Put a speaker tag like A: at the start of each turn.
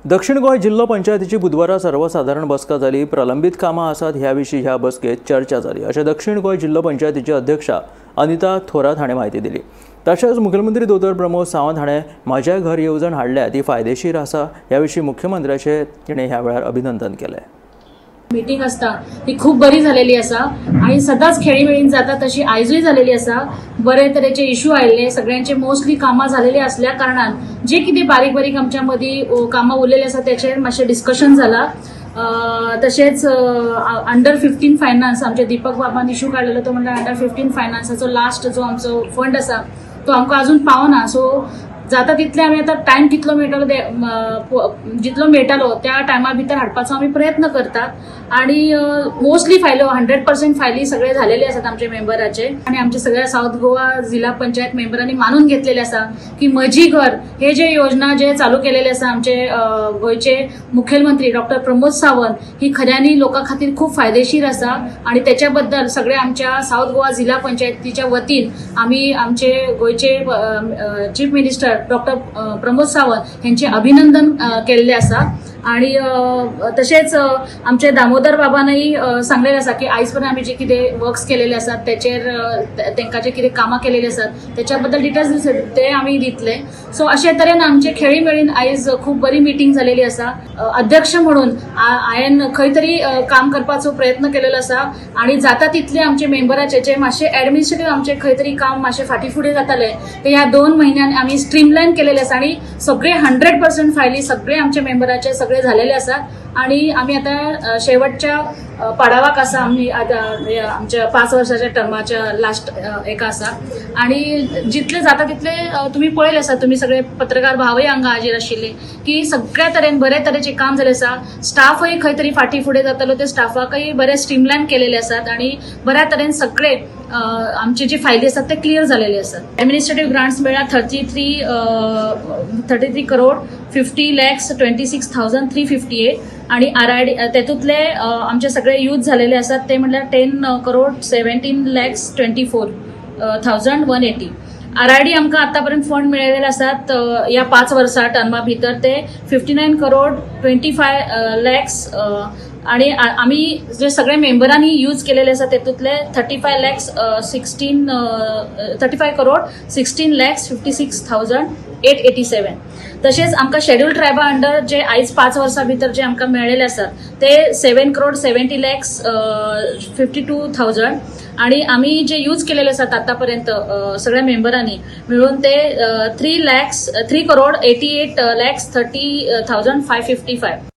A: दक्षिण गोंय जिल्लो पंचायतीची बुधवारा सर्वसाधारण बसका जाली। प्रलंबित कामां आसात ह्या विशीं ह्या बसकेत चर्चा जाली अशें दक्षिण गोंय जिल्लो पंचायतीची अध्यक्षा अनिता थोरात हाणें म्हायती दिली। तशेंच मुख्यमंत्री दोतोर प्रमोद सावंत हाणें म्हजें घर येवजण हाडल्या ती फायदेशीर आसा ह्या विशीं मुख्यमंत्र्याचें तिणें ह्या वेळार अभिनंदन केलें।
B: मीटिंग आसता ती खूब बरी झालेली आसा आणि सदांच खेळीमेळीन जाता तशी आयजूय झालेली आसा। बरे तरेचे इश्यू आयिल्ले, सगळ्यांचे मोस्टली कामां झालेली असल्या कारणान जे कितें बारीक बारीक आमच्या मदीं कामां उरलेली आसा त्याचेर मातशें डिस्कशन जाला। तशेंच अंडर 15 फायनान्स आमचे दीपक बाबान इश्यू काडलेलो तो म्हणल्यार अंडर 15 फायनान्साचो लास्ट जो आमचो फंड आसा तो आमकां अजून पावना। सो जाता तितले आमी आतां टायम कितलो मेळटलो जितलो मेळटालो त्या टायमा भितर हाडपाचो आमी प्रयत्न करतात आणि मोस्टली फायलो 100% फायली सगळे झालेले आसात आमचे मेंबराचे आणि आमचे सगळ्या साऊथ गोवा जिल्हा पंचायत मेंबरांनी मानून घेतलेले आसा की म्हजी घर हे जे योजना जे चालू केलेले आसा आमचे गोंयचे मुख्यमंत्री डॉक्टर प्रमोद सावंत ही खऱ्यांनी लोकां खातीर खूब फायदेशीर आसा आणि त्याच्या बद्दल सगळे आमच्या साऊथ गोवा जिल्हा पंचायतीच्या वतीन आमी आमचे गोंयचे chief minister doctor Pramod Sawant यांचे अभिनंदन केल्ले आसा। आणि तशेंच आमचे दामोदर बाबानय सांगलेले आसा की आयज पर्यंत आमी जे कितें वर्क्स केलेले आसात त्याचेर तांकां जे कितें कामां केलेली आसात त्याच्या बद्दल डिटेल्स ते आमी दितले। सो अशे तरेन आमचे खेळीमेळीन आयज खूब बरी मिटींग झालेली आसा। अध्यक्ष म्हणून हांवें खंय तरी काम करपाचो प्रयत्न केलेलो आसा आणि जाता तितले आमचे मेंबराचे जे मातशे एडमिनिस्ट्रेटिव्ह आमचे खंय तरी काम मातशे फाटी फुडें जाताले ते ह्या 2 म्हयन्यान आमी स्ट्रीमलायन केलेले आसा आणि सगळे 100% फायली सगळे आमचे मेंबराचे सगळे झालेले आसात आणि आमी आता शेवटच्या पाडावाक आसा। आमी आतां आमच्या 5 वर्साच्या टर्माच्या लास्ट एका आसा आणि जितले जाता तितले तुमी पळयले आसा, तुमी सगळे पत्रकार भावय हांगा हाजीर आशिल्ले की सगळ्या तरेन बरे तरेचे काम जालें आसा। स्टाफय खंय तरी फाटी फुडें जातालो ते स्टाफाकय बरे स्ट्रीमलायन केलेले आसात आणि बऱ्या तरेन सगळे आमचे जे फायली आसात ते क्लियर झालेले आसात। एडमिनिस्ट्रेटिव्ह ग्रांट्स मेळ्ळा 33 करोड 50 लॅक्स 26,358 आणि आरआयडी तेतूंतले आमचे सगळे यूज झालेले आसात ते म्हणल्यार 10 करोड 17 लॅक्स 24,180। आरआयडी आमकां आतापर्यंत फंड मेळिल्ले आसात ह्या 5 वर्सां टर्मा भितर ते 59 करोड 25 लॅक्स आणि आमी जे सगळे मेंबरांनी यूज केलेले आसा तेतूंतले 35 लॅक्स 35 करोड 16 लॅक्स 56,887। तशेंच आमकां शेड्यूल ट्रायबा अंडर जे आयज 5 वर्सां भितर जे आमकां मेळिल्ले आसात ते 7 करोड 70 लॅक्स 52,000 आणि आमी जे यूज केलेले आसात आतापर्यंत सगळ्या मेंबरांनी मिळून ते 3 करोड 88 लॅक्स 30,555।